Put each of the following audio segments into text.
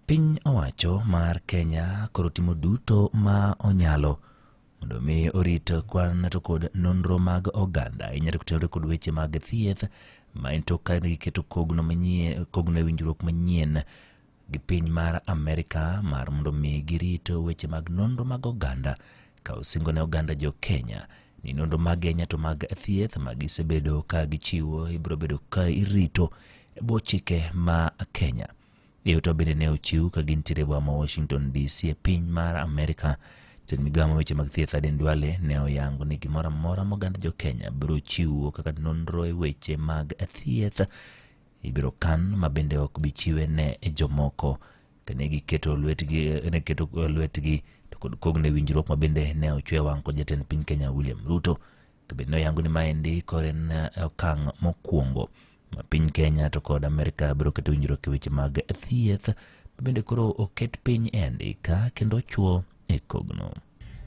Piny owacho mar Kenya koro timo duto ma onyalo mondo mi orit kwan to kod nonro mag oganda ahinya to kotenore kod weche mag thieth ma en tok ka giketo kogno manyien kogno e winjruok manyien gi piny mar Amerika mar mondo mi girit weche mag nonro mag oganda ka osingo ne oganda jo Kenya ni nonro mag ahinya to mag thieth ma gisebedo ka gichiwo ibiro bedo ka irito e bwo chike ma Kenya. E to bende ne ochiw ka gintiere e boma ma Washington DC e piny mar Amerika. Jatend migao mar weche mag thieth Aden Duale ne oyango ni gimoro amora ma oganda jo Kenya biro chiwo kaka nonro e weche mag thieth ibiro kan ma bende ok bi chiwe ne jomoko. Ka ne giketo lwetgi ne keto lwetgi to kod kogno e winjruok ma bende ne ochwe wang' kod jatend piny Kenya William Ruto. To bende noyango ni maendi koro en okang' mokwongo ma piny Kenya to kod Amerika biro keto winjruok e weche mag thieth ma bende koro oket piny e andika kendo ochwo e kogno.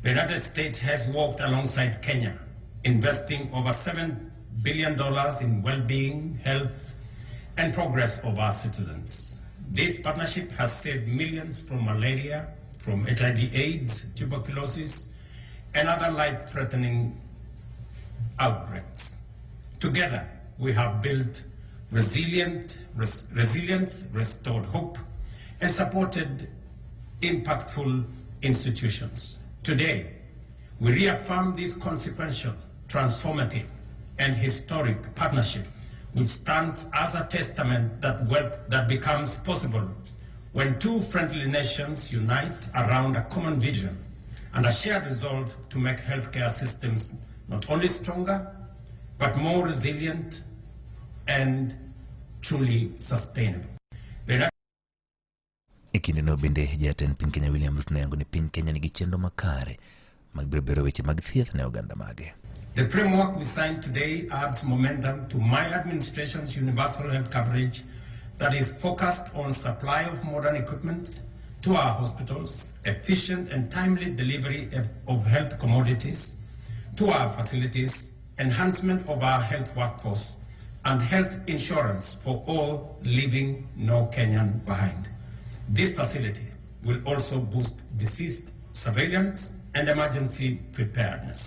The United States has worked alongside Kenya, investing over $7 billion in well-being, health, and progress of our citizens. This partnership has saved millions from malaria, from HIV AIDS, tuberculosis, and other life-threatening outbreaks. Together, we have built resilience, restored hope, and supported impactful institutions. Today, we reaffirm this consequential, transformative, and historic partnership, which stands as a testament that wealth that becomes possible when two friendly nations unite around a common vision and a shared resolve to make healthcare systems not only stronger, but more resilient and truly sustainable. The E kindeno bende jatend piny Kenya William Ruto noyango ni piny Kenya nigi chenro makare mag biro bero weche mag thieth ne oganda mage. The framework we signed today adds momentum to my administration's universal health coverage that is focused on supply of modern equipment to our hospitals, efficient and timely delivery of health commodities to our facilities, enhancement of our health workforce, and health insurance for all, leaving no Kenyan behind. This facility will also boost disease surveillance and emergency preparedness.